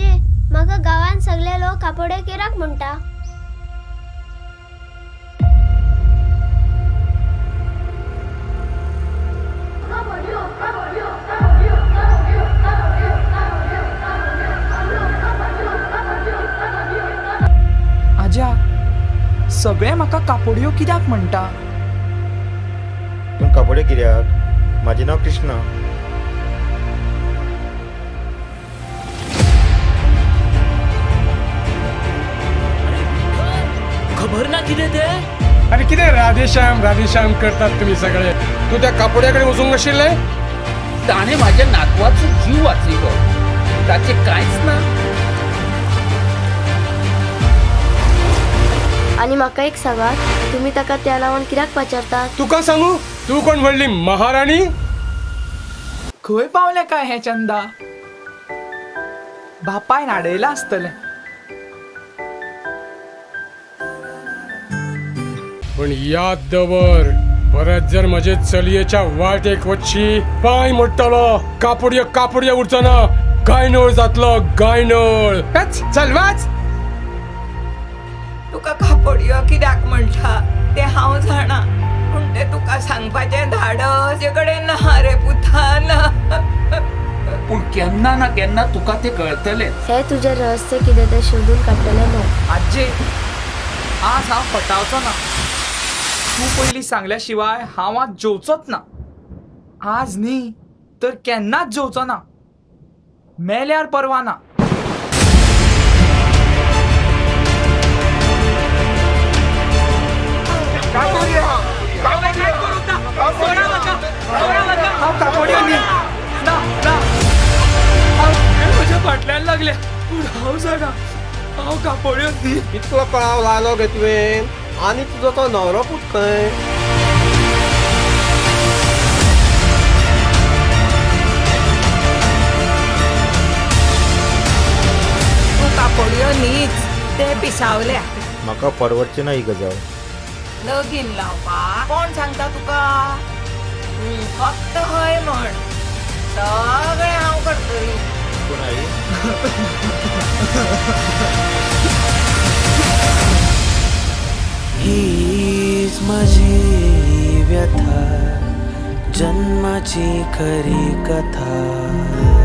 आजे, म्हाका गांवान सगळे लोक कापोडे कित्याक म्हणटा? आज्या, सगळे म्हाका कापोडयो कित्याक म्हणटा? पूण कापोडे कित्याक? म्हाजें नांव कृष्णा. खबर ना कितें तें? आनी कितें राधेश्याम राधेश्याम करतात तुमी सगळे? तूं त्या कापोड्या कडेन वचूंक नाशिल्लें? ताणें म्हाज्या नातवाचो जीव वाचयलो, ताचें कांयच ना. आनी म्हाका एक सांगात, तुमी ताका त्या नांवान कित्याक पाचारतात? तुका सांगू? तूं कोण व्हडली महाराणी? खंय पावलें काय हें चंदा? बापायन हाडयलां आसतलें. पण याद दवर, परत जर म्हजे चलयेच्या वाटेक वचशी, पांय मोडटलो. कापोडयो कापोडयो उरचो ना, गायनोळ जातलो गायनोळ. हेच, चल वाच. तुका कापोडयो कित्याक म्हणटा तें हांव जाणा, पूण तें तुका सांगपाचें धाडस म्हजे कडेन ना रे पुता, ना. पूण केन्ना ना केन्ना तुका तें कळटलेंच. हें तुजें रहस्य कितें तें शोधून काडटलें हांव. आज्जे, आज हांव फटावचो ना. तूं पयलीं सांगल्या शिवाय हांव आज जेवचोच ना. आज न्ही तर केन्नाच जेवचो ना. मेल्यार परवा ना. हांव कापोडयो न्ही, ना ना. हांव म्हज्या फाटल्यान लागल्या, पूण हांव जाणा हांव कापोडयो न्ही. इतलो कळाव लायलो गे तुवें, आनी तुजो तो न्हवरो पूत खंय? तूं कापोडयो न्हीच, ते पिसावल्या. म्हाका परवडची ना ही गजाल. लगीन लावपाक कोण सांगता तुका? तूं फक्त हय म्हण, सगळें हांव करतली. पूण आई, हीच म्हजी व्यथा, जन्माची खरी कथा.